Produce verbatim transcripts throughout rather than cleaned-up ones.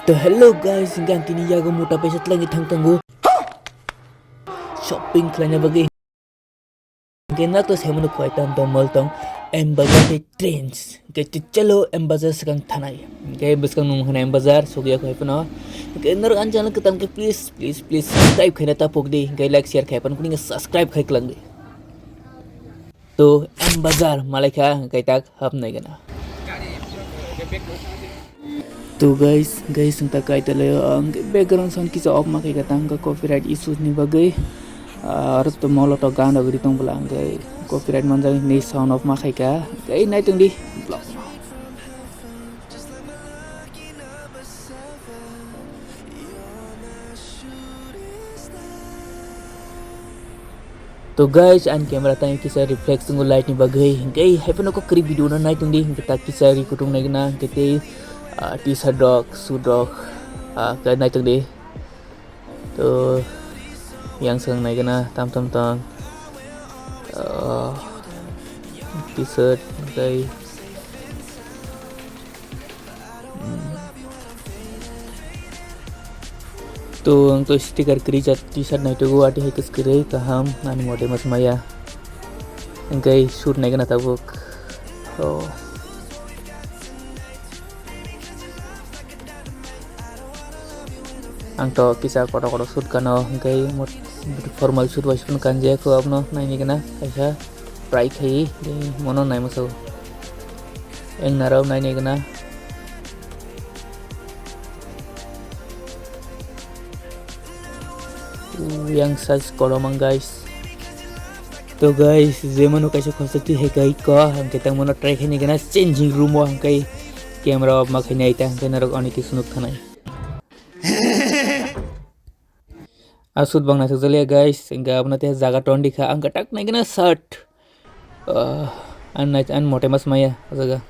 To hello guys, hingke ang tini yago mota paisa twlangwi thang tongo shopping khlaina bagwi. Hingke nok to semano khwai tam tong mol tong M Bazar tei Trends. Hingke chalo M Bazar swkang thanai. Hingke bwskang nung khana M Bazar sogya khwai phano. Hingke norok ani channel kwtam khe please, please, please subscribe khaina ta pok di. Hingke like share khai phano kuning subscribe khai kwlang di. To M Bazar malaikha hingke tak hapnai gana. To guys, guys, ang ta kai tele ang background sound kisa off ma khaika tang ka copyright issues ni bagwi. Ah, aro to molo to gan rok ri tong bwla ang kai copyright manjak ni sound off ma khaika. Kai nai tong di vlog. To guys, ani camera tang kisa reflex tongo light ni bagwi, hingke hai phano kok kwrwi video no nai tong di, hingke tak kisa ri kutung nai gana, hingke tei, ah, t-shirt rok, suit rok, ah, khe nai tong di. To yang swkang nai gana tam tam tang, ah, t-shirt tei To ang to sticker kwrwi jat t-shirt naitugwi watwi hai kwswk kwrwi kaham ani mote mas maya. Hingke suit naikhe na tabuk. Oh. Ang to kisa kotor kotor suit kano hingke formal suit bai phano kanjak abono naini gana kaisa. Try khai di mono nai masa. Eng narao nai nai gana. Yang size korom ang guys. To guys, jemano kaisa khosok twi hai kai ko, hingke tang mono try khai nai gana changing room o hingke camera off ma khai nai ta hingke narok ani kisu nuk thanai. A suit bang naisuk jaliya guys, hingke abono tei jaga tong di kha, ang katak nai gana shirt. Ah, an nai, an mote mas maya o jaga.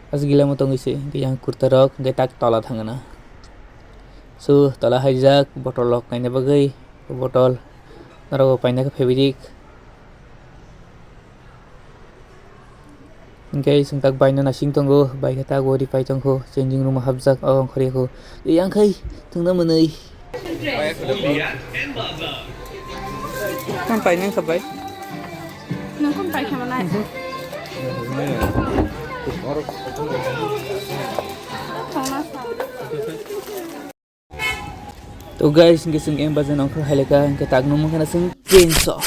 As gila mo tongwi se, hingke yang kurta rok, hingke tak tola thangna. So, tola haijak, botol rok naina bagwi, botol norok paina khe fabric. Hingke chwng tak baino nasing tongo, bai khe tak bo ri pai tongkho, changing room o hapjak, o ongkhorya kho. Yang khai thwngna mwnwi. Nang pai nang kha bai? Nang khum pai kha manai. Thongna sa. To guys, hingke chwng M Bazar nongkhor hai lekha, hingke tak nung mankha na chwng Trends o.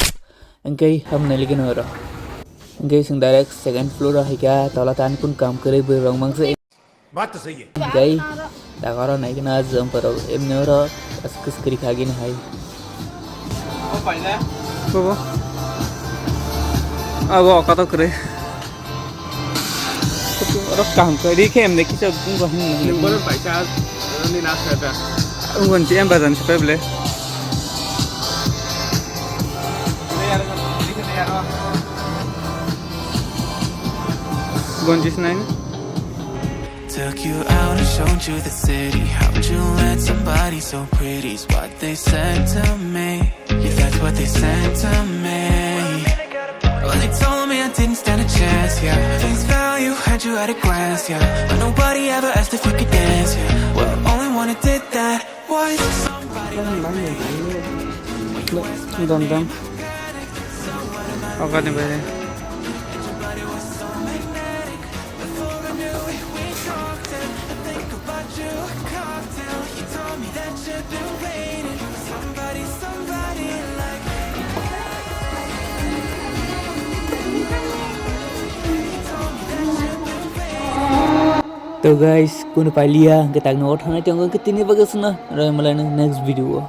Hingke hamnai ligi no oro. Hingke chwng direct second floor o hai kha, tola tan kun kam kwrwi bwrwi rok mangsa. Baat to sahi hai. Hingke tak oro nai gana jumper rok emni oro as kwswk kwrwi kha gini hai. Bobo. Abo okato kwrwi. Oro kaham khe ri khe emne kisa bung rohing. Ni boro paisa ni na sa da. Ungon chi em bazan se peble. Gonji snain. Took you out and showed you the city. How'd you let somebody so pretty's what they said to me? Yeah, that's what they said to me. Well, they told me I didn't stand a chance, yeah. Face value, had you at a glance, yeah. But nobody ever asked if you could dance, yeah. Well, only one who did that was somebody like me. Dam dam. Oka ni bai. To guys, kunu pailiya, hingke takno o thangnai tongo, hingke tini bagwi swngo, roi malai nang next video o.